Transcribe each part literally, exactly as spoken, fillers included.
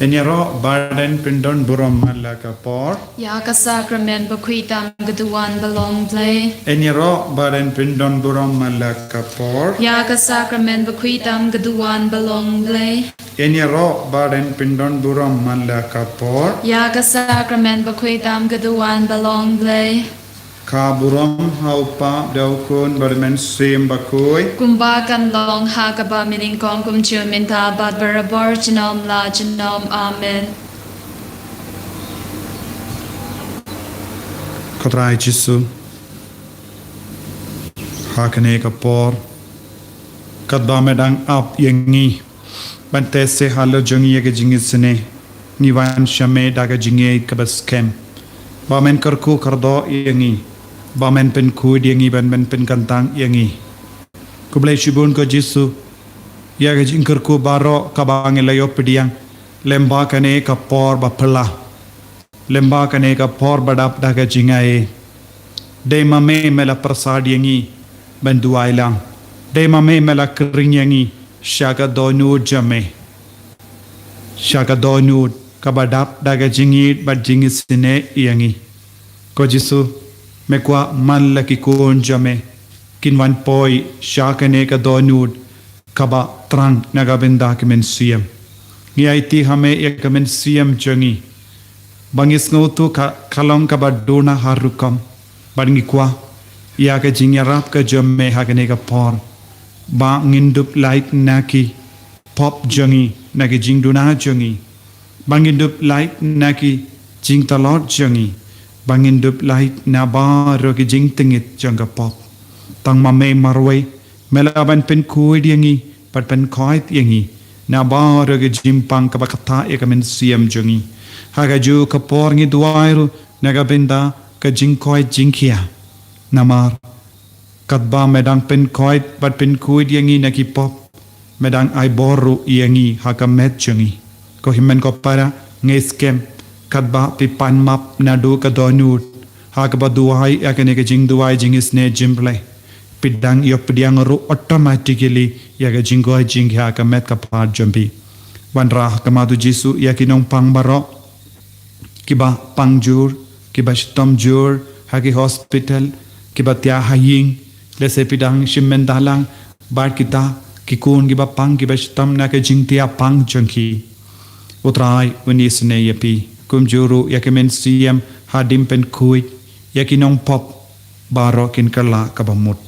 Yn ïaroh ba yn pyndon burom man la ka por. Ïa ka sakramen bakhuid tam ka duwan ba long Blei. Yn ïaroh ba yn pyndon burom man la ka por. Ïa ka sakramen bakhuid tam ka duwan ba long Blei. Yn ïaroh ba yn pyndon burom man la ka por. Ïa ka sakramen bakhuid tam ka duwan ba long Blei. Ka burom ha u Kpa, da u Khun bad u Mynsiem Bakhuid. Kumba kan long ha kaba mynnyngkong, kumjuh mynta bad barabor junom la junom. Amen. Ko Trai Jisu, ha kane ka por, katba me dang ap ïa ngi ban teh seh halor jong ngi ïa ka jingisynei, ngi wan sha me da ka jingïeit kaba skhem ba men kyrkhu kyrdoh ïa ngi, ba men pynkhuid ïa ngi, ban men pynkyntang ïa ngi. Khublei shibun ko Jisu ïa ka jingkyrkhu baroh kaba ngi la ïoh pdiang lyngba kane ka por ba phylla, lyngba kane ka por ba dap da ka jingaiei. Dei ma me me la pyrsad ïa ngi ban duwai lang. Dei ma me me la khring ïa ngi sha ka dohnud jong me, sha ka dohnud kaba dap da ka jingïeit bad jingisynei ïa ngi. Ko Jisu, me kwah man la ki khun jong me kin wan poi sha kane ka dohnud kaba thrang na ka bynta ka mynsiem. Ngi aiti ha me ïa ka mynsiem jong ngi, ba ngi sngewthuh ka, ka long kaba duna ha rukom. Bad ngi kwah ïa ka jingïarap ka jong me ha kane ka por, ba ngin dup lait na ki pop jong ngi, na ki jingduna jong ngi, ba ngin dup lait na ki jingtlot jong ngi, ba ngin dup lait na baroh ki jingtngit jong ka pop. Tang ma me marwei me lah ban pynkhuid ïa ngi bad pynkhoit ïa ngi na baroh ki jingpang kaba ktah ïa ka mynsiem jong ngi. Ha kajuh ka por ngi duwai ruh na ka bynta ka jingkhoit jingkhia. Namar katba me dang pynkhoit bad pynkhuid ïa ngi na ki pop, me dang ai bor ruh ïa ngi ha ka met jong ngi. Ko hynmen ko para, ngi skhem katba phi pan map naduh ka dohnud, ha kaba duwai ïa kane ka jingduwai jingisynei jong U Blei, phi dang ïoh pdiang ruh automatically ïa ka jingkhoit jingkhia ha ka met ka phad jong phi. Wanrah ha khmat U Jisu ïa ki nongpang baroh, kiba pang jur, kiba shitom jur ha ki hospital, kiba thiah ha ïing, lehse phi dang shim bynta lang bad kita ki khun kiba pang, kiba shitom na ka jingthiah pang jong ki. U Trai un isynei ïa phi, kumjuh ruh ïa ki mynsiem hadien pynkhuid ïa ki nongpop baroh kin kylla kaba mut.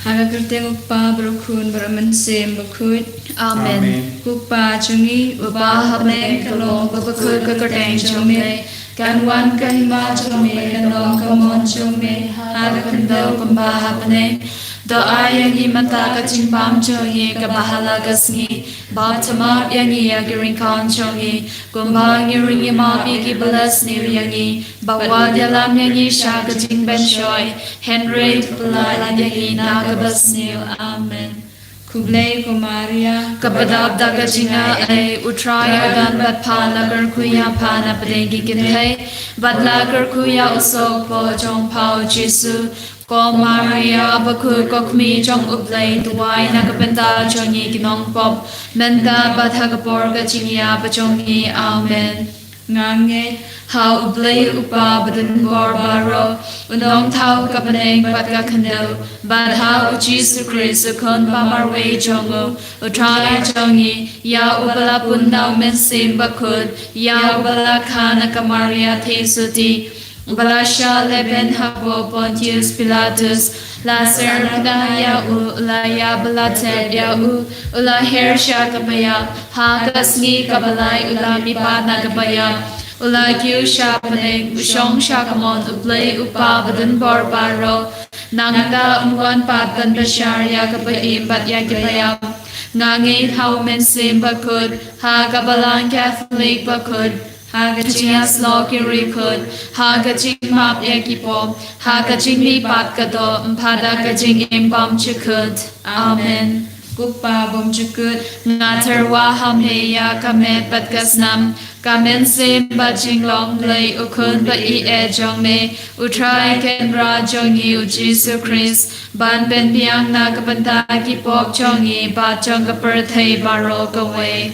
Ha ka kyrteng U Kpa, bad U Khun, bad U Mynsiem Bakhuid. Amen. Amen. Ko Kpa jong ngi uba ha bneng, ka long ba bakhuid ka kyrteng jong me. Kan wan ka hima jong me, kan long ka mon jong me ha ka khyndew kumba ha bneng. To ai ïa ngi mynta ka jingbam jong ngi kaba ha la ka sngi. Bad to map ïa ngi ïa ki ryngkang jong ngi, kumba ngi ruh ngi map ïa kiba la sniew ïa ngi. Bad wat ïalam ïa ngi sha ka jingpynshoi, hynrei to pyllait ïa ngi na kaba sniew. Amen. Khublei ko Maria, kaba dap da ka jingaiei, U Trai u don bad pha. La kyrkhu ïa pha napdeng ki kynthei, bad la kyrkhu ïa u sohpop jong pha U Jisu. Ko Maria bakhuid, ko Kmie jong U Blei, duwai na ka bynta jong ngi ki nongpop, mynta bad ha ka por ka jingïap jong ngi. Amen. Nga ngeit ha U Blei U Kpa badonbor baroh, U Nongthaw ka bneng bad ka khyndew, bad ha U Jisu Khrist U Khun ba marwei jong u, U Trai jong ngi, ïa uba la pun da U Mynsiem Bakhuid, ïa uba la kha na ka Maria theisotti, uba la shah lehbeiñ hapoh Pontius Pilatus, la syrnga ïa u, la ïap, la tep ïa u, u la her sha ka paiap, ha ka sngi kaba lai u la mihpat na ka paiap, u la kiew sha bneng, u shong sha ka mon U Blei U Kpa badonbor baroh. Nangta un wan pat ban bishar ïa kiba im bad ïa kiba ïap. Nga ngeit ha U Mynsiem Bakhuid, ha ka Balang Katholik bakhuid, ha ka jingïasyllok ki riewkhuid, ha ka jingmap ïa ki pop, ha ka jingmihpat ka doh, bad ha ka jingim bymjukut. Amen. Ko Kpa bymjukut, nga tyrwa ha me ïa ka met bad ka snam, Ka mynsiem bad jinglong Blei u Khun ba ïeit jong me, u Trai Kynrad jong ngi u Jisu Khrist, ban pynbiang na ka bynta ki pop jong ngi bad jong ka pyrthei baroh kawei.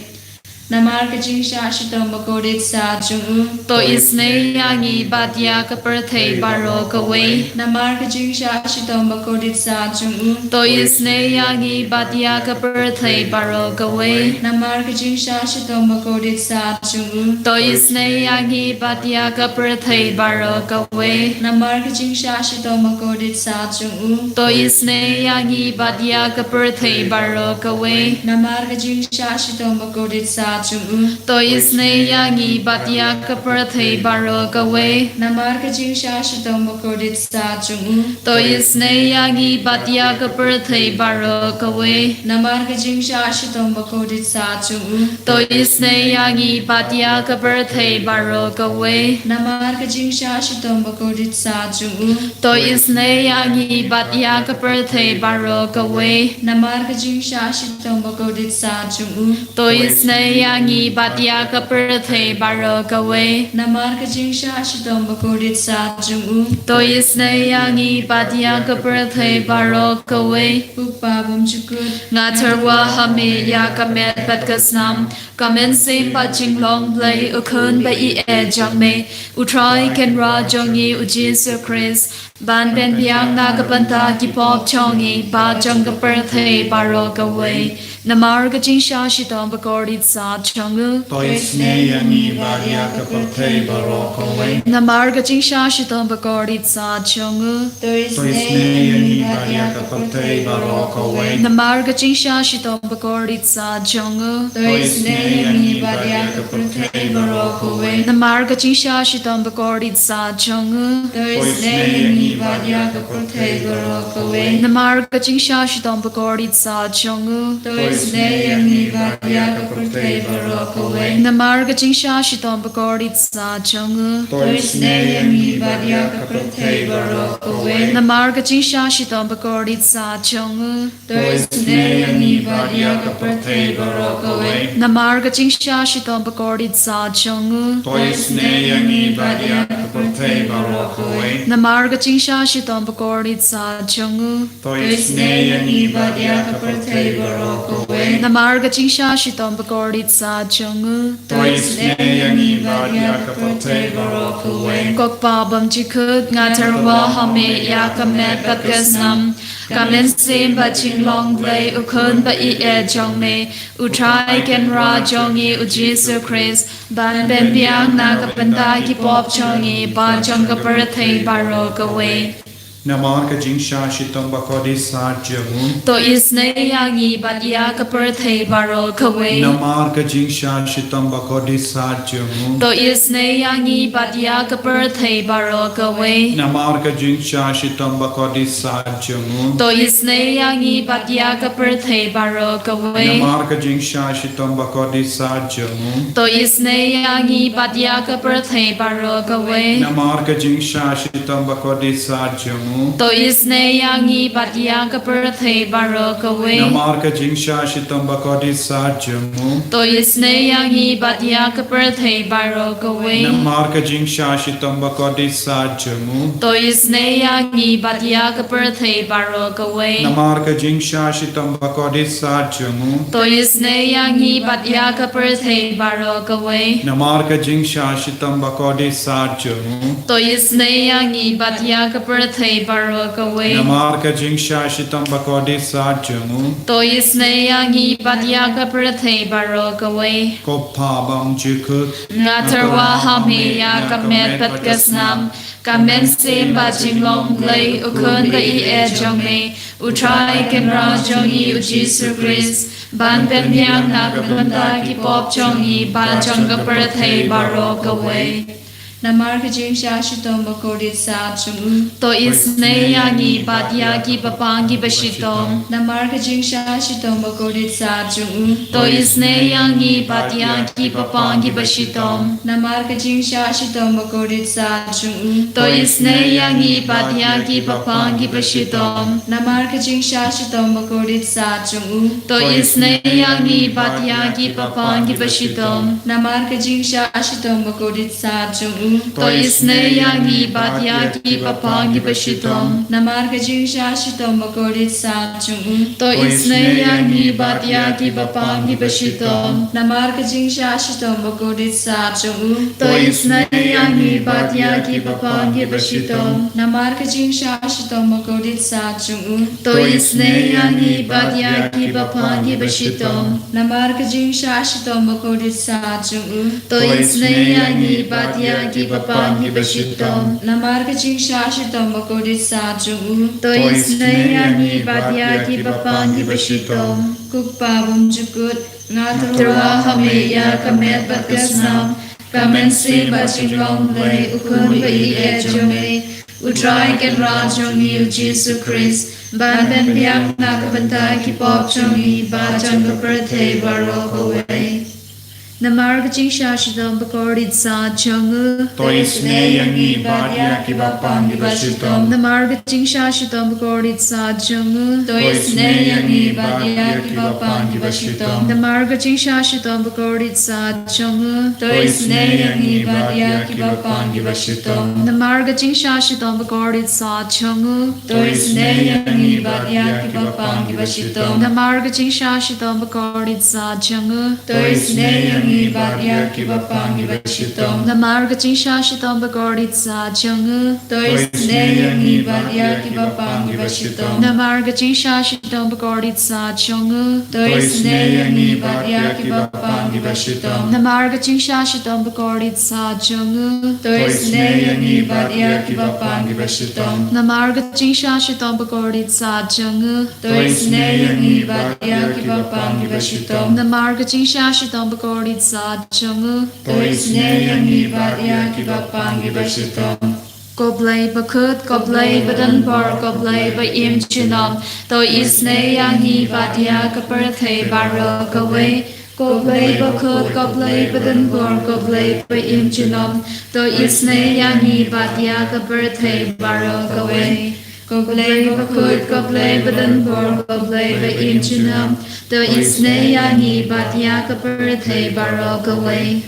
Namar ka jingshah shitom bakordit sat jong u. To isynei ïa ngi bad ïa ka pyrthei baroh kawei. Namar ka jingshah shitom bakordit sat jong u. To isynei ïa ngi bad ïa ka pyrthei baroh kawei. Namar ka jingshah shitom bakordit sat jong u. To isynei ïa ngi bad ïa ka pyrthei baroh kawei. Namar ka jingshah shitom bakordit sat jong u. To isynei ïa ngi bad ïa ka pyrthei baroh kawei. Namar ka jingshah shitom bakordit sat jong u. To isynei ïa ngi bad ïa ka pyrthei baroh kawei. Namar ka jingshah shitom bakordit sat jong u. To isynei ïa ngi bad ïa ka pyrthei baroh kawei. Namar ka jingshah shitom bakordit sat jong u. To isynei ïa ngi bad ïa ka pyrthei baroh kawei. Namar ka jingshah shitom bakordit sat jong u. To isynei ïa ngi bad ïa ka pyrthei baroh kawei. Namar ka jingshah shitom bakordit sat jong u. To isynei ïa ngi bad ïa ka pyrthei baroh kawei. Namar ka jingshah shitom bakordit sat jong u. To isynei ïa ngi bad ïa ka pyrthei baroh kawei. Ko Kpa bymjukut. Nga tyrwa ha me ïa ka met bad ka snam, ka mynsiem bad jinglong Blei u Khun ba ïeit jong me, u Trai Kynrad jong ngi u Jisu Khrist, ban pynbiang na ka bynta ki pop jong ngi bad jong ka pyrthei baroh kawei. Namar ka jingshah shitom bakordit sat jong u. To isynei ïa ngi bad ïa ka pyrthei baroh kawei. Namar ka jingshah shitom bakordit sat jong u. To isynei ïa ngi bad ïa ka pyrthei baroh kawei. Namar ka jingshah shitom bakordit sat jong u. To isynei ïa ngi bad ïa ka pyrthei baroh kawei. Namar ka jingshah shitom bakordit sat jong u. To isynei ïa ngi bad ïa ka pyrthei baroh kawei. Namar ka jingshah shitom bakordit sat jong u. To isynei ïa ngi bad ïa ka pyrthei baroh kawei. Namar ka jingshah shitom bakordit sat jong u. To isynei ïa ngi bad ïa ka pyrthei baroh kawei. Namar ka jingshah shitom bakordit sat jong u. To isynei ïa ngi bad ïa ka pyrthei baroh kawei. Namar ka jingshah shitom bakordit sat jong u. To isynei ïa ngi bad ïa ka pyrthei baroh kawei. Namar ka jingshah shitom bakordit sat jong u. To isynei ïa ngi bad ïa ka pyrthei baroh kawei. Namar ka jingshah shitom bakordit sat jong u. To isynei ïa ngi bad ïa ka pyrthei baroh kawei. Ko Kpa bymjukut, nga tyrwa ha me ïa ka met bad ka snam, ka mynsiem bad jinglong Blei u Khun ba ïeit jong me, u Trai Kynrad jong ngi u Jisu Khrist, ban pynbiang na ka bynta ki pop jong ngi bad jong ka pyrthei baroh kawei. Namar ka jingshah shitom bakordit sat jong u. To isynei ïa ngi bad ïa ka pyrthei baroh kawei. Namar ka jingshah shitom bakordit sat jong u. To isynei ïa ngi bad ïa ka pyrthei baroh kawei. Namar ka jingshah shitom bakordit sat jong u. To isynei ïa ngi bad ïa ka pyrthei baroh kawei. Namar ka jingshah shitom bakordit sat jong u. To isynei ïa ngi bad ïa ka pyrthei baroh kawei. Namar ka jingshah shitom bakordit sat jong u. To isynei ïa ngi bad ïa ka pyrthei baroh kawei. Namar ka jingshah shitom bakordit sat jong u. To isynei ïa ngi bad ïa ka pyrthei baroh kawei. Namar ka jingshah shitom bakordit sat jong u. To isynei ïa ngi bad ïa ka pyrthei baroh kawei. Namar ka jingshah shitom bakordit sat jong u. To isynei ïa ngi bad ïa ka pyrthei baroh kawei. Namar ka jingshah shitom bakordit sat jong u. To isynei ïa ngi bad ïa ka pyrthei baroh kawei. Namar ka jingshah shitom bakordit sat jong u. To isynei ïa ngi bad ïa ka pyrthei baroh kawei. Ko Kpa bymjukut. Nga tyrwa ha me ïa ka met bad ka snam, ka mynsiem bad jinglong Blei u Khun ba ïeit jong me, u Trai Kynrad jong ngi u Jisu Khrist, ban pynbiang na ka bynta ki pop jong ngi bad jong ka pyrthei baroh kawei. Namar ka jingshah shitom bakordit sat jong u. To isynei ïa ngi bad ïa ki bapang ki bashitom. Namar ka jingshah shitom bakordit sat jong u. To isynei ïa ngi bad ïa ki bapang ki bashitom. Namar ka jingshah shitom bakordit sat jong u. To isynei ïa ngi bad ïa ki bapang ki bashitom. Namar ka jingshah shitom bakordit sat jong u. To isynei ïa ngi bad ïa ki bapang ki bashitom. Namar ka jingshah shitom bakordit sat jong u. To isynei ïa ngi bad ïa ki bapang ki bashitom. Namar ka jingshah shitom bakordit sat jong u. To isynei ïa ngi bad ïa ki bapang ki bashitom. Namar ka jingshah shitom bakordit sat jong u. To isynei ïa ngi bad ïa ki bapang ki bashitom. Namar ka jingshah shitom bakordit sat jong u. To isynei ïa ngi bad ïa ki bapang ki bashitom. Namar ka jingshah shitom bakordit sat jong u. To isynei ïa ngi bad ïa ki bapang ki bashitom. Namar ka jingshah shitom bakordit sat jong u. To isynei ïa ngi bad ïa ki bapang ki bashitom. Ko Kpa bymjukut, nga tyrwa ha me ïa ka met bad ka snam, ka mynsiem bad jinglong Blei, u Khun ba ïeit jong me, U Trai Kynrad jong ngi U Jisu Khrist, ban pynbiang na ka bynta ki pop jong ngi bad jong ka pyrthei baroh kawei. Namar ka jingshah shitom bakordit sat jong u. To isynei ïa ngi bad ïa ki bapang ki bashitom. Namar ka jingshah shitom bakordit sat jong u. To isynei ïa ngi bad ïa ki bapang ki bashitom. Namar ka jingshah shitom bakordit sat jong u. To isynei ïa ngi bad ïa ki bapang ki bashitom. Namar ka jingshah shitom bakordit sat jong u. To isynei ïa ngi bad ïa ki bapang ki bashitom. Namar ka jingshah shitom bakordit sat jong u. To isynei ïa ngi bad ïa ki bapang ki bashitom. Namar ka jingshah shitom bakordit sat jong u. To isynei ïa ngi bad ïa ki bapang ki bashitom. Namar ka jingshah shitom bakordit sat jong u. To isynei ïa ngi bad ïa ki bapang ki bashitom. Namar ka jingshah shitom bakordit sat jong u. To isynei ïa ngi bad ïa ki bapang ki bashitom. Namar ka jingshah shitom bakordit sat jong u. To isynei ïa ngi bad ïa ki bapang ki bashitom. Namar ka jingshah shitom bakordit sat jong u. To isynei ïa ngi bad ïa ki bapang ki bashitom. Ko Blei bakhuid, ko Blei badonbor, ko Blei ba im junom. To isynei ïa ngi bad ïa ka pyrthei baroh kawei. Ko Blei bakhuid, ko Blei badonbor, ko Blei ba im junom. To isynei ïa ngi bad ïa ka pyrthei baroh kawei. Ko Blei bakhuid, ko Blei badonbor, ko Blei ba im junom. To isynei ïa ngi bad ïa ka pyrthei baroh kawei.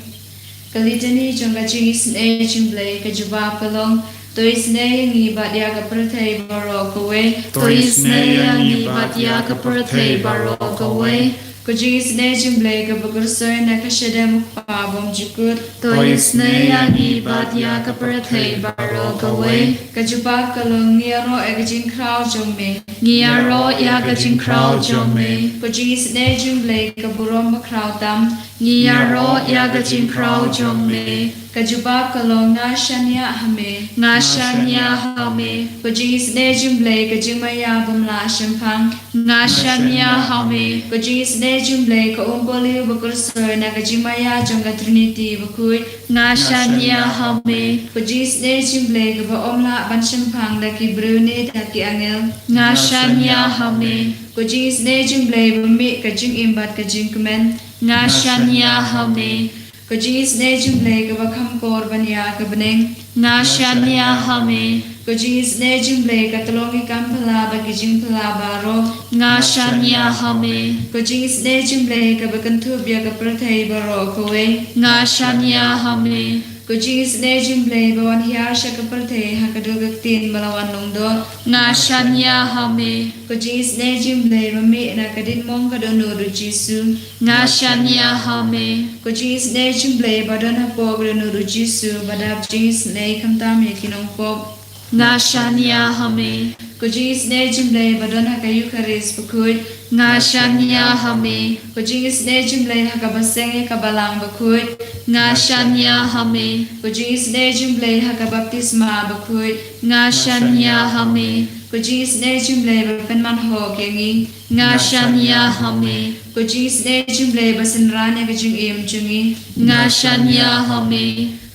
Ka litani jong ka jingisynei jong Blei ka jubab ka long. To isynei ïa ngi bad ïa ka pyrthei baroh kawei. To isynei ïa ngi bad ïa ka pyrthei baroh kawei. Ka jingisynei jong Blei kaba kyrsoi na ka shadem u Kpa bymjukut. To isynei ïa ngi bad ïa ka pyrthei baroh kawei. Ka jubab ka long ngi ïaroh ïa ka jingkhraw jong me. Ngi ïaroh ïa ka jingkhraw jong me. Ka jingisynei jong Blei ka burom bakhraw tam. Ngi ïaroh ïa ka jingkhraw jong me. Ka jubab ka long nga shaniah ha me. Nga shaniah ha me. Ka jingisynei jong Blei ka jingmaïa bym lah shemphang. Nga shaniah ha me. Ka jingisynei jong Blei ka umpohliew ba kyrsoi na ka jingmaïa jong ka Trinity bakhuid. Nga shaniah ha me. Ka jingisynei jong Blei kaba ym lah ban shemphang da ki briew ne da ki angel. Nga shaniah ha me. Ka jingisynei jong Blei ba mih ka jingim bad ka jingkmen. Nga shaniah ha me. Ka jingisynei jong Blei kaba kham kor ban ïa ka bneng. Nga shaniah ha me. Ka jingisynei jong Blei ka tyllong ki kam phylla bad ki jingphylla baroh. Nga shaniah ha me. Ka jingisynei jong Blei kaba kynthup ïa ka pyrthei baroh kawei. Nga shaniah ha me. Ka jingisynei jong Blei ba wan hiar sha ka pyrthei ha ka dur ka ktien ba la wan long doh. Nga shaniah ha me. Ka jingisynei jong Blei ba mih na ka diengmong ka dohnud u Jisu. Nga shaniah ha me. Ka jingisynei jong Blei ba don hapoh ka dohnud u Jisu ba dap jingisynei khamtam ïa ki nongpop. Nga shaniah ha me. Ka jingisynei jong Blei ba don ha ka Eukharist bakhuid. Nga shaniah ha me. Ka jingisynei jong Blei ha kaba seng ïa ka balang bakhuid. Nga shaniah ha me. Ka jingisynei jong Blei ha ka baptisma bakhuid. Nga shaniah ha me. Ka jingisynei jong Blei ba pynman hok ïa ngi. Nga shaniah ha me. Ka jingisynei jong Blei ba synran ïa ka jingim jong ngi. Nga shaniah ha me.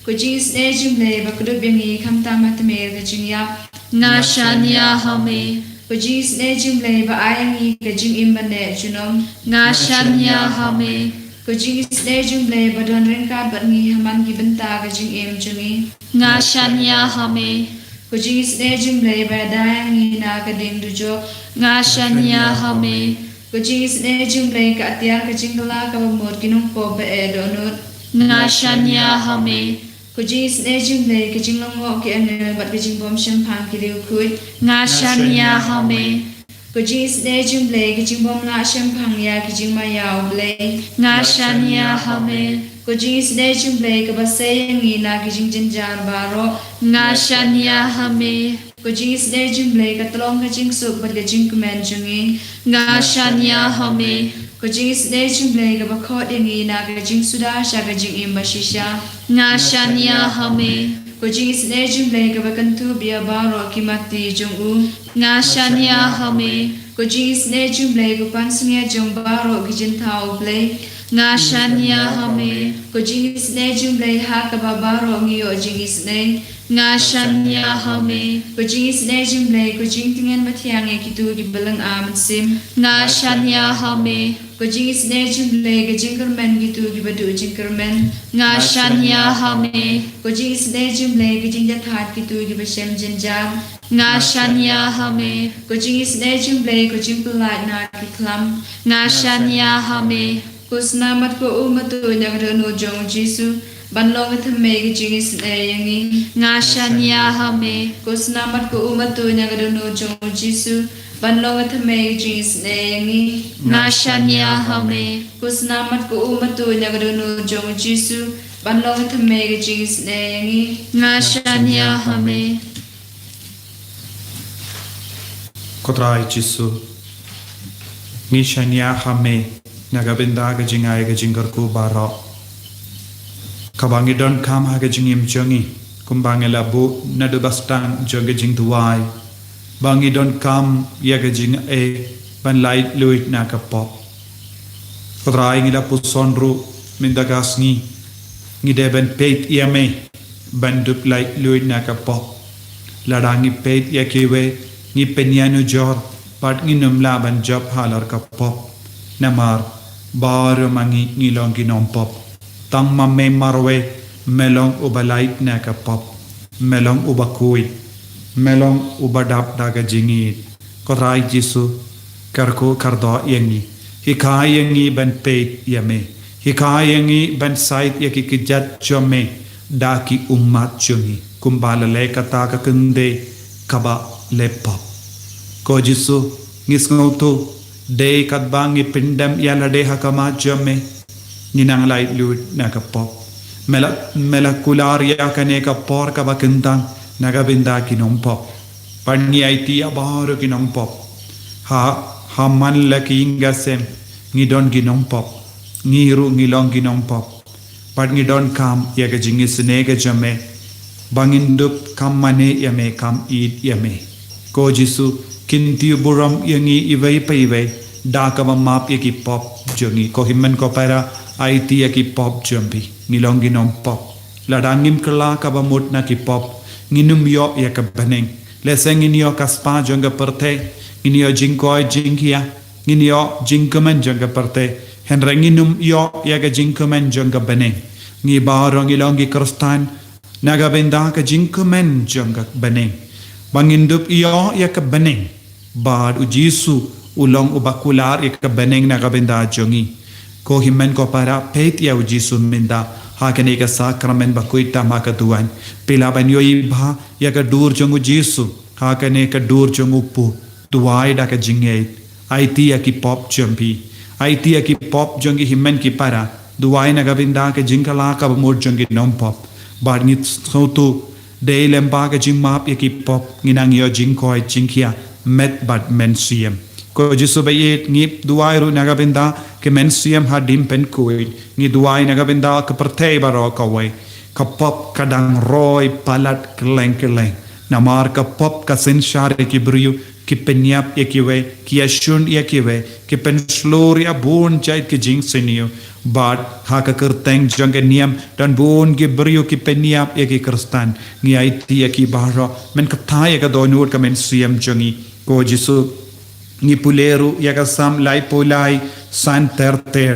Ko jingisynei jong U Blei ba kdup ïa ngi khamtam ha tmier ka jingïap, nga shaniah ha me. Ko jingisynei jong U Blei ba ai ïa ngi ka jingim ba neh junom, nga shaniah ha me. Ko jingisynei jong U Blei ba don ryngkat bad ngi ha man ki bynta ka jingim jong ngi, nga shaniah ha me. Ko jingisynei jong U Blei ba da ïa ngi na ka ding dujok, nga shaniah ha me. Ko jingisynei jong U Blei ka atiar ka jingkylla kaba mut ki nongpop ba eh dohnud, nga shaniah ha me. Ko jingisynei jong U Blei ka jinglyngngoh ki angel bad ka jingbym shemphang ki riewkhuid, nga shaniah ha me. Ko jingisynei jong U Blei ka jingbym lah shemphang ïa ki jingmaïa U Blei, nga shaniah ha me. Ko jingisynei jong U Blei kaba sei ïa ngi na ki jingjynjar baroh, nga shaniah ha me. Ko jingisynei jong U Blei ka tyllong ka jingsuk bad ka jingkmen jong ngi, nga shaniah ha me. Ko jingisynei jong U Blei kaba khot ïa ngi na ka jingsuda sha ka jingim ba shisha, nga shaniah ha me. Ko jingisynei jong U Blei kaba kynthup ïa baroh ki mati jong u, nga shaniah ha me. Ko jingisynei jong U Blei ko pansngiat jong baroh ki jingthaw U Blei, nga shaniah ha me. Ko jingisynei jong U Blei ha kaba baroh ngi ïoh jingisynei, nga shaniah ha me. Ko jingisynei jong U Blei ko jingtngen bathiang ïa kito kiba lynga mynsiem, nga shaniah ha me. Ko jingisynei jong U Blei ka jingkyrmen kito kiba duh jingkyrmen, nga shaniah ha me. Ko jingisynei jong U Blei ka jingjahthait kito kiba shem jynjar, nga shaniah ha me. Ko jingisynei jong U Blei ko jingpyllait na ki khlam, nga shaniah ha me. Ko snam bad ko um ato ïa ka dohnud jong U Jisu ban long ka thymmei ka jingisynei ïa ngi, nga shaniah ha me. Ko snam bad ko um ato ïa ka dohnud jong U Jisu ban long ka thymmei ka jingisynei ïa ngi, nga shaniah ha me. Ko snam bad ko um ato ïa ka dohnud jong U Jisu ban long ka thymmei ka jingisynei ïa ngi, nga shaniah ha me. Ko Trai Jisu, ngi shaniah ha me na ka bynta ka jingai ka jingkyrkhu baroh kaba ngi donkam ha ka jingim jong ngi, kumba ngi la buh naduh ba sdang jong ka jingduwai, ba ngi donkam ïa ka jingaiei ban laitluid na ka pop. Ko Trai, ngi la puson ruh mynta ka sngi, ngi dei ban peit ïa me ban dup laitluid na ka pop. Lada ngi peit ïa kiwei, ngi pynïanujor bad ngin ym lah ban jop halor ka pop, namar baroh ma ngi ngi long ki nongpop. Tang ma me marwei, me long uba lait na ka pop, me long uba khuid, me long uba dap da ka jingïeit. Ko Trai Jisu, kyrkhu kyrdoh ïa ngi, hikai ïa ngi ban peit ïa me, hikai ïa ngi ban sait ïa ki kjat jong me da ki ummat jong ngi, kumba la leh kata ka kynthei kaba la pop. Ko Jisu, ngi sngewthuh, dei katba ngi pyndem ïa lade ha khmat jong me, ngi nang laitluid na ka pop. Me la, me la kular ïa kane ka por kaba kyntang na ka bynta ki nongpop. Bad ngi aiti ïa baroh ki nongpop. Ha, ha man la ki ïing ki sem, ngi don ki nongpop. Ngi ruh ngi long ki nongpop. Bad ngi donkam ïa ka jingisynei ka jong me, ba ngin dup kam mane ïa me, kam ïeit ïa me. Ko Jisu, kyntiew burom ïa ngi iwei pa iwei da kaba map ïa ki pop jong ngi. Ko hynmen ko para, aiti ïa ki pop jong phi. Ngi long ki nongpop. Lada ngim kylla kaba mut na ki pop, ngin ym ïoh ïa ka bneng. Lehse ngin ïoh ka spah jong ka pyrthei, ngin ïoh jingkoit jingkhiah, ngin ïoh jingkmen jong ka pyrthei, hynrei ngin ym ïoh ïa ka jingkmen jong ka bneng. Ngi baroh ngi long ki Khristan na ka bynta ka jingkmen jong ka bneng, ba ngin dup ïoh ïa ka bneng. Bad U Jisu u long uba kular ïa ka bneng na ka bynta jong ngi. Ko hynmen ko para, peit ïa U Jisu mynta ha kane ka sakramen bakhuid tam ha ka duwan. Phi lah ban ïohi bha ïa ka dur jong U Jisu ha kane ka dur jong u kpu. Duwai da ka jingngeit. Aiti ïa ki pop jong phi. Aiti ïa ki pop jong ki hynmen ki para. Duwai na ka bynta ka jingkylla kaba mut jong ki nongpop. Bad ngi sngewthuh, dei lyngba ka jingmap ïa ki pop, ngin nang ïoh jingkoit jingkhiah met bad mynsiem. Ko Jisu ba ïeit, ngi duwai ruh na ka bynta ki mynsiem hadien pynkhuid. Ngi duwai na ka bynta ka pyrthei baroh kawei. Ka pop ka dang roi palat kylleng kylleng. Namar ka pop ka synshar ïa ki briew, ki pynïap ïa kiwei, ki ïashun ïa kiwei, ki pynshlur ïa bun jait ki jingsniew. Bad ha ka kyrteng jong ka niam, don bun ki briew ki pynïap ïa ki Khristan. Ngi aiti ïa ki baroh, men kata ïa ka dohnud ka mynsiem jong ngi. Ko Jisu, ngi pule ruh ïa ka Salm laiphew lai, san ter ter.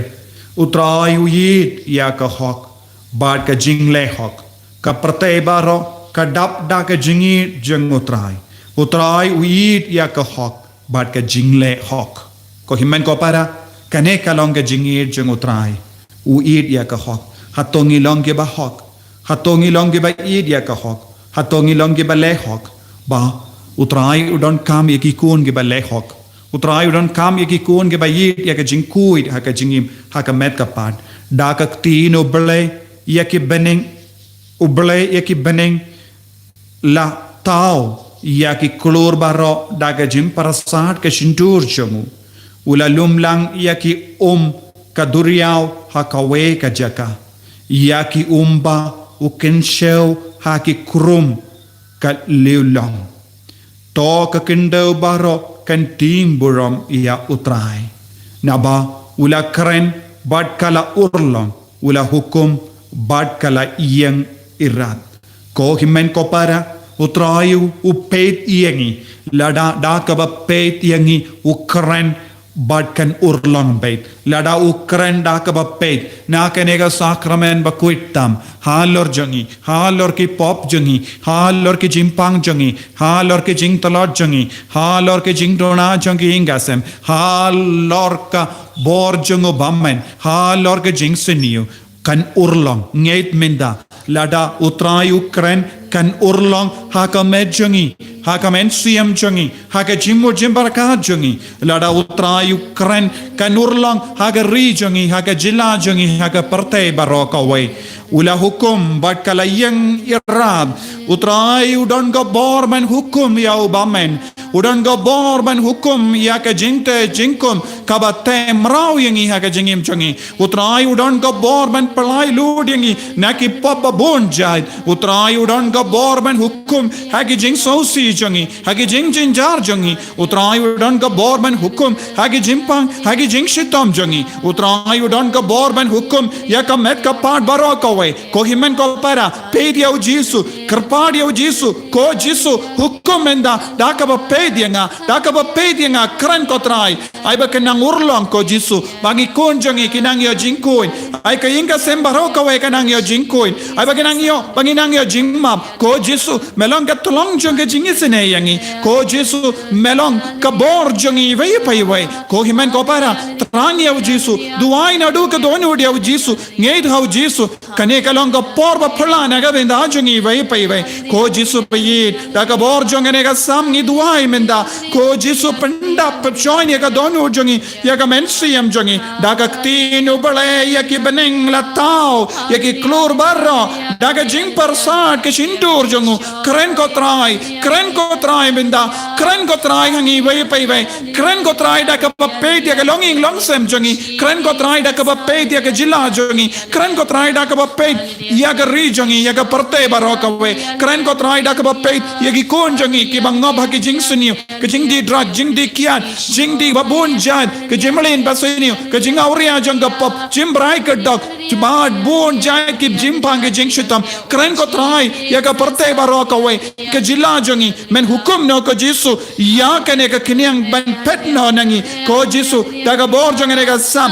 U Trai u ïeit ïa ka hok bad ka jingleh hok. Ka pyrthei baroh ka dap da ka jingïeit jong U Trai. U Trai u ïeit ïa ka hok bad ka jingleh hok. Ko hynmen ko para, kane ka long ka jingïeit jong U Trai. U ïeit ïa ka hok. Hato ngi long kiba hok? Hato ngi long kiba ïeit ïa ka hok? Hato ngi long kiba leh hok? Ba U Trai u donkam ïa ki khun kiba leh hok. U Trai u donkam ïa ki khun kiba ïeit ïa ka jingkhuid ha ka jingim, ha ka met ka phad. Da ka ktien U Blei ïa ki bneng, U Blei ïa ki bneng la thaw ïa ki khlur baroh da ka jingpyrsad ka shyntur jong u. U la lum lang ïa ki um ka duriaw ha kawei ka jaka, ïa ki um ba u kynshew ha ki khrum ka lieh long. To ka khyndew baroh kan tieng burom ïa U Trai. Naba u la kren bad ka la urlong, u la hukum bad ka la ïeng ïarap. Ko hynmen ko para, U Trai u peit ïa ngi. Lada da kaba peit ïa ngi u kren bad kan urlong beit. Lada u kren da kaba peit, na kane ka sakramen bakhuid tam, halor jong ngi, halor ki pop jong ngi, halor ki jingpang jong ngi, halor ki jingtlot jong ngi, halor ki jingduna jong ki ïing ki sem, halor ka bor jong u bymman, halor ki jingsniew, kan urlong. Ngeit mynta, lada U Trai u kren, kan urlong ha ka met jong ngi, ha ka mynsiem jong ngi, ha ka jingmut jingpyrkhat jong ngi. Lada U Trai u kren, kan urlong ha ka ri jong ngi, ha ka jylla jong ngi, ha ka pyrthei baroh kawei. U la hukum bad ka la ïeng ïarap. U Trai u don ka bor ban hukum ïa u bymman. U don ka bor ban hukum ïa ka jingteh jingkhum kaba teh mraw ïa ngi ha ka jingim jong ngi. U Trai u don ka bor ban pynlait lut ïa ngi na ki pop babun jait. U Trai u don ka bor ban hukum ha ki jingsngewsih jong ngi, ha ki jingjynjar jong ngi. U Trai u don ka bor ban hukum ha ki jingpang, ha ki jingshitom jong ngi. U Trai u don ka bor ban hukum ïa ka met ka phad baroh kawei. Ko hynmen ko para, peit ïa u Jisu, kyrpad ïa u Jisu, ko Jisu, hukum mynta, da kaba peit ïa nga, da kaba peit ïa nga, kren ko Trai. Ai ba ka nang urlong ko Jisu, ba ki khun jong ngi ki nang ïoh jingkhuid. Ai ka ïing ka sem baroh kawei ka nang ïoh jingkhuid. Ai ba ka nang ïoh, ba ngi nang ïoh jingmap. Ko Jisu, me long ka tyllong jong ka jingisynei ïa ngi. Ko Jisu, me long ka bor jong ngi iwei pa iwei. Ko hynmen ko para, thrang ïa u Jisu, duwai naduh ka dohnud ïa u Jisu, ngeit ha u Jisu. Kane ka long ka por ba phylla na ka bynta jong ngi iwei pa iwei. Ko Jisu ba ïeit, da ka bor jong kane ka Salm ngi duwai mynta. Ko Jisu pyndap pynshoi ïa ka dohnud jong ngi, ïa ka mynsiem jong ngi. Da ka ktien U Blei ïa ki bneng la thaw ïa ki khlur baroh. Da ka jingpyrsad ka shyntur jong u, kren ko Trai, kren ko Trai mynta, kren ko Trai ha ngi iwei pa iwei. Kren ko Trai da kaba peit ïa ka longïing longsem jong ngi. Kren ko Trai da kaba peit ïa ka jylla jong ngi. Kren ko Trai da kaba peit ïa ka ri jong ngi, ïa ka pyrthei baroh kawei. Kren ko Trai da kaba peit ïa ki khun jong ngi kiba ngop ha ki jingsniew, ki jingdih drug, jingdih kiad, jingdih babun jait, ki jingmlien basniew, ki jingawria jong ka pop, jingbrai ka dok, bad bun jait ki jingpang ki jingshitom. Kren ko Trai ïa ka pyrthei baroh kawei, ka jylla jong ngi. Men hukum noh ko Jisu ïa kane ka khñiang ban phet noh na ngi. Ko Jisu, da ka bor jong kane ka Salm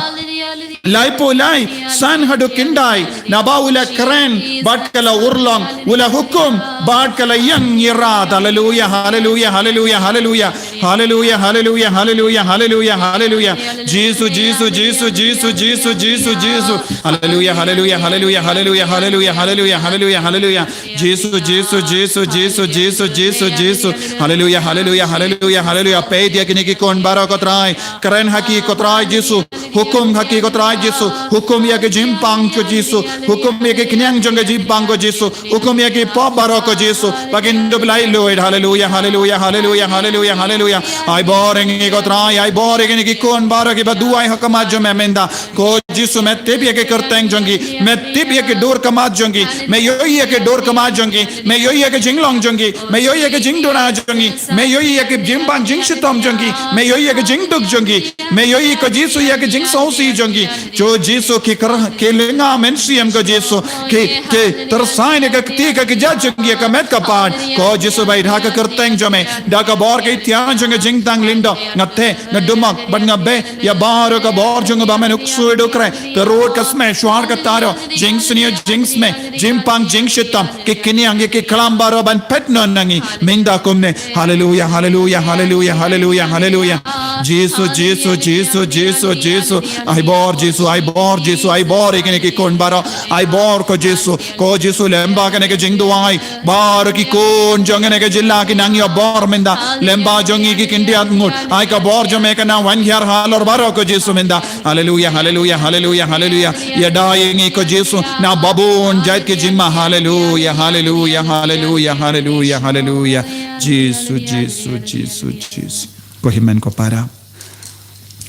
laiphew lai, san haduh khyndai, naba u la kren bad ka la urlong, u la hukum bad ka la ïeng ïarap. Haleluia, haleluia, haleluia, haleluia. Haleluia, haleluia, haleluia, haleluia, haleluia. Jisu, Jisu, Jisu, Jisu, Jisu, Jisu, Jisu. Haleluia, haleluia, haleluia, haleluia, haleluia, haleluia, haleluia, haleluia. Jisu, Jisu, Jisu, Jisu, Jisu, Jisu, Jisu. Haleluia, haleluia, haleluia, haleluia. Peit ïa kine ki khun baroh ko Trai. Kren ha ki ko Trai Jisu. Hukum ha ki ko Trai Jisu. Hukum ïa ki jingpang ko Jisu. Hukum ïa ki kniang jong ki jingpang ko Jisu. Hukum ïa ki pop baroh ko Jisu. Ba kin dup lai luid. Haleluya, haleluya, haleluya, haleluya, haleluya. Ai bor ïa ngi ko Trai, ai bor ïa ngi ki khun baroh kiba duwai ha khmat jong me mynta. Ko Jisu me tip ïa ki kyrteng jong ki. Me tip ïa ki dur khmat jong ki. Me ïohi ïa ki dur khmat jong ki. Me ïohi ïa ki jinglong jong ki. Me ïohi ïa ki jingduna jong ki. Me ïohi ïa ki jingpang jingshitom jong ki. Me ïohi ïa ki jingduk jong ki. Me ïohi ko Jisu ïa ki jingsngewsih jong ki. Ko Jisu ki kyrhai ki lynga mynsiem ko Jisu. Ki, ki tyrsai ne ka kti ka kjat jong ki ka met ka pan. Ko Jisu bai da ka kyrteng jong me. Da ka bor ka ïtiar jong ka jingtang lyngdoh. Nga theh, nga dumok, bad nga beh. Ïa baroh ka bor jong nga ba men u ksuid u khreh. Ka rud ka smet, shwar ka taro. Jingsniew jingsmet. Jingpang jingshitom. Ki kniang ïa ki klam baroh ban phet noh na ngi. Mynta kumne. Haleluya, haleluya, haleluya, haleluya, haleluya. Jisu, Jisu, Jisu, Jisu, Jisu. Ai bor Jisu, ai bor Jisu, ai bor ïa kine ki khun baroh. Ai bor ko Jisu, ko Jisu lem bad kane ka jingduwai. Baroh ki khun jong kane ka jylla ki nang ïoh bor mynta. Lem bad jong ngi ki khyndiat ngut. Ai ka bor jong me kan wan hiar halor baroh ko Jisu mynta. Haleluya, haleluya, haleluya, haleluya. Ïada ïa ngi ko Jisu na babun jait ki jingma. Haleluya, haleluya, haleluya, haleluya, haleluya. Jisu, Jisu, Jisu, Jisu. Ko hynmen ko para.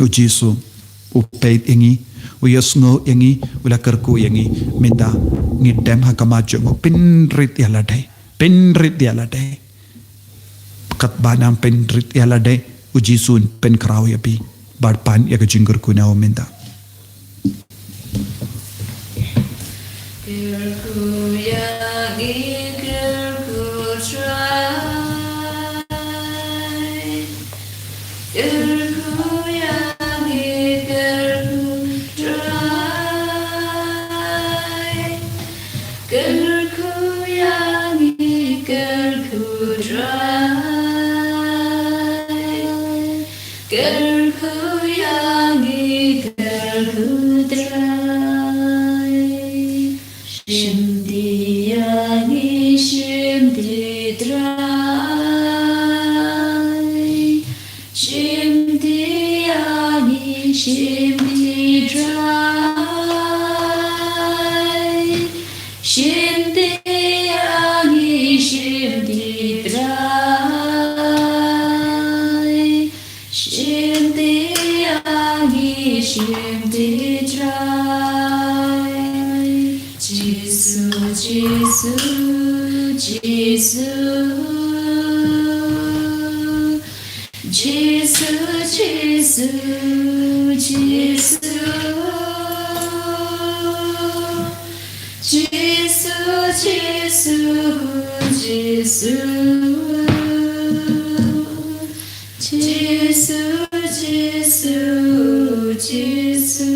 U Jisu u peit ïa ngi, u ïohsngew ïa ngi, u la kyrkhu ïa ngi. Mynta ngi dem ha khmat jong u, pynrit ïa lade. Pynrit ïa lade. Katba nang pynrit ïa lade, u Jisu un pynkhraw ïa phi. Bad pan ïa ka jingkyrkhu na u mynta. Kyrkhu ïa ngi, kyrkhu Trai. Kyrkhu ïa ngi, kyrkhu Trai. Kyrkhu ïa ngi, kyrkhu Trai. Kyrkhu ïa ngi, kyrkhu Trai. Shim ti ïa ngi, shim ti Trai. Shim ti ïa ngi, shim ti Trai. Shim ti ïa ngi, shim ti Trai. Shim ti ïa ngi, shim ti Trai. Jisu, Jisu, Jisu. Jisu, Jisu, Jisu. Jisu, Jisu, Jisu. Jisu, Jisu, Jisu.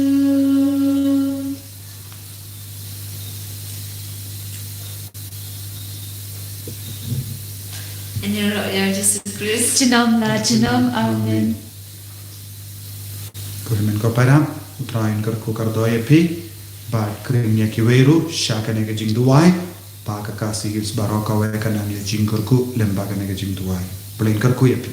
Ngi ïaroh ïa u Jisu Khrist. Junom la junom. Amen. Ko hynmen ko para, U Trai un kyrkhu kyrdoh ïa phi, bad khring ïa kiwei ruh sha kane ka jingduwai, ba ka Khasi Hills baroh kawei kan nang ïa jingkyrkhu lem bad kane ka jingduwai. Blei un kyrkhu ïa phi.